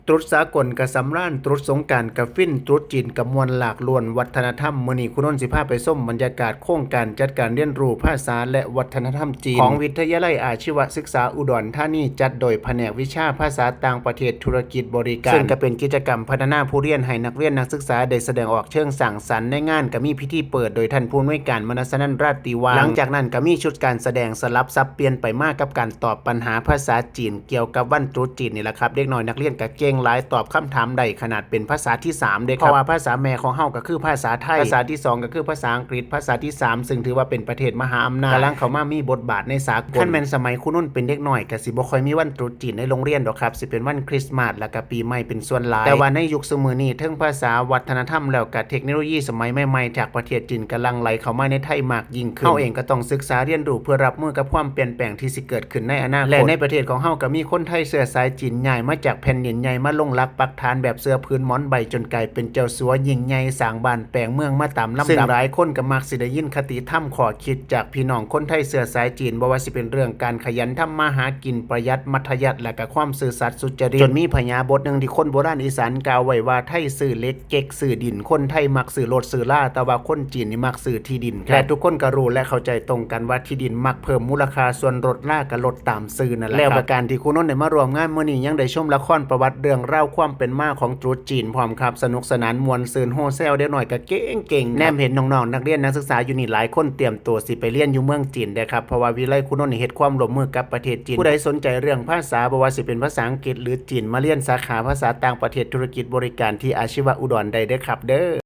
ຕຣຸດສາກົນກະສຳລານ, ຕຣຸດສົງການກະຟິນ, ຕຣຸດຈີນກະມ່ວນຫຼາກລ້ວນວັດທະນະທຳ. ມື້ນີ້ຄູນົນຊິພາໄປຊົມບັນຍາກາດໂຄງການຈັດການຮຽນຮູ້ພາສາ ແລະ ວັດທະນະທຳຈີນ ຂອງວິທະຍາໄລອາຊີວະສຶກສາອຸດອນທານີ, ຈັດໂດຍພະແນກວິຊາພາສາຕ່າງປະເທດ ທຸລະກິດບໍລິການ ເຊິ່ງກະເປັນກິດຈະກຳພັດທະນາຜູ້ຮຽນໃຫ້ນັກຮຽນນັກສຶກສາໄດ້ສະແດງອອກເຊີງສ້າງສັນ. ໃນງານກະມີພິທີເປີດໂດຍທ່ານຜູ້ອຳນວຍການ ມະນັດສະນັນ ຣາດຕີວາງ. ຫຼັງຈາກນັ້ນກະມີຊຸດການສະແດງສະຫຼັບສັບປ່ຽນໄປມາກັບການຕອບ ບັນຫາພາສາຈີນກ່ຽວກັບວັນຕຣຸດຈີນນີ້ລະຄັບ. ເດັກນ້ອຍນັກຮຽນກະເກັ່ງຫຼາຍ, ຕອບຄຳຖາມໄດ້ຂະໜາດເປັນພາສາທີສາມເດ້ຄັບ, ເພາະວ່າພາສາແມ່ຂອງເຮົາກະຄືພາສາໄທ, ພາສາທີສອງກະຄືພາສາອັງກິດ, ພາສາທີສາມ ຊຶ່ງຖືວ່າເປັນປະເທດມະຫາອຳນາດ ກຳລັງເຂົ້າມາມີບົດບາດໃນສາກົນ. ຄັນແມ່ນສະໄໝຄູນົນເປັນເດັກນ້ອຍ ກະຊິບໍ່ຄ່ອຍມີວັນຕຣຸດຈີນໃນໂຮງຮຽນດອກຄັບ, ຊິເປັນວັນຄຣິສມາດ ແລະກະປີໃໝ່ເປັນສ່ວນຫຼາຍ. ແຕ່ວ່າໃນຍຸກຊຸມື້ນີ້ ເທິງພາສາ, ວັດທະນະທຳ ແລ້ວກະເທັກໂນໂລຢີສະໄໝໃໝ່ໆຈາກປະເທດຈີນກະຫຼັ່ງໄຫຼເຂົ້າມາໃນໄທມາກ ຍິ່ງຂຶ້ນ. ເຮົາເອງກະຕ້ອງສຶກສາຮຽນຮູ້ເພື່ອຮັບມືກັບຄວາມປ່ຽນແປງທີ່ຊິເກີດຂຶ້ນໃນອະນາຄົດ. ແລະ ໃນປະເທດຂອງເຮົາກະມີຄົນໄທເຊື້ອສາຍຈີນຍ້າຍມາຈາກແຜ່ນດິນໃຫຍ່ມາລົງຫຼັກປັກຖານແບບເສືອຜືນໝອນໃບ ຈົນກາຍເປັນເຈົ້າສັວຍິ່ງໃຫຍ່ ສ້າງບ້ານແປງເມືອງມາຕາມລຳດັບ. ຊຶ່ງຫຼາຍຄົນກະມັກຊິໄດ້ຍິນຄະຕິທຳ, ຂໍ້ຄິດຈາກພີ່ນ້ອງຄົນໄທເຊື້ອສາຍຈີນ, ບໍ່ວ່າຊິເປັນເລື່ອງການຂະຫຍັນທຳມາຫາກິນ, ປະຢັດ, ມັດທະຍັດ ແລະກະຄວາມຊື່ສັດສຸດຈະລິດ. ຈົນມີພະຍາບົດໜຶ່ງທີ່ຄົນໂບລານອີສານກ່າວໄວ້ວ່າ ໄທຊື້ເຫຼັກ ເຈັກຊື້ດິນ, ຄົນໄທມັກຊື້ລົດຊື້ລາ, ແຕ່ວ່າຄົນຈີນນີ້ມັກຊື້ທີ່ດິນ. ແລະ ທຸກຄົນກະຮູ້ ແລະ ເຂົ້າໃຈຕົງກັນວ່າທີ່ດິນມັກເພີ່ມມູນລະຄ່າ, ສ່ວນລົດລາກະລົດຕາມຊື່ນັ້ນແຫຼະ. ແລ້ວກະການທີ່ຄູນົນໄດ້ມາຮ່ວມງານມື້ນີ້ ຍັງໄດ້ຊົມລະຄອນປະຫວັດເລື່ອງລາວຄວາມເປັນມາຂອງຕຣຸດຈີນພ້ອມຄັບ, ສະໜຸກສະໜານມ່ວນຊື່ນໂຮແຊວ, ເດັກນ້ອຍກະເກັ່ງໆ. ແນມເຫັນນ້ອງໆນັກຮຽນນັກສຶກສາຢູ່ນີ້ຫຼາຍຄົນຕຽມໂຕຊິໄປຮຽນຢູ່ເມືອງຈີນເດ້ຄັບ, ເພາະວ່າວິໄລຄູນົນນີ້ເຮັດຄວາມຮ່ວມມືກັບປະເທດຈີນ. ຜູ້ໃດສົນໃຈເລື່ອງພາສາ, ບໍ່ວ່າຊິເປັນພາສາອັງກິດ ຫຼື ຈີນ, ມາຮຽນສາຂາພາສາຕ່າງປະເທດ ທຸລະກິດບໍລິການທີ່ອາຊີວະອຸດອນໄດ້ເດີຄັບເດີ.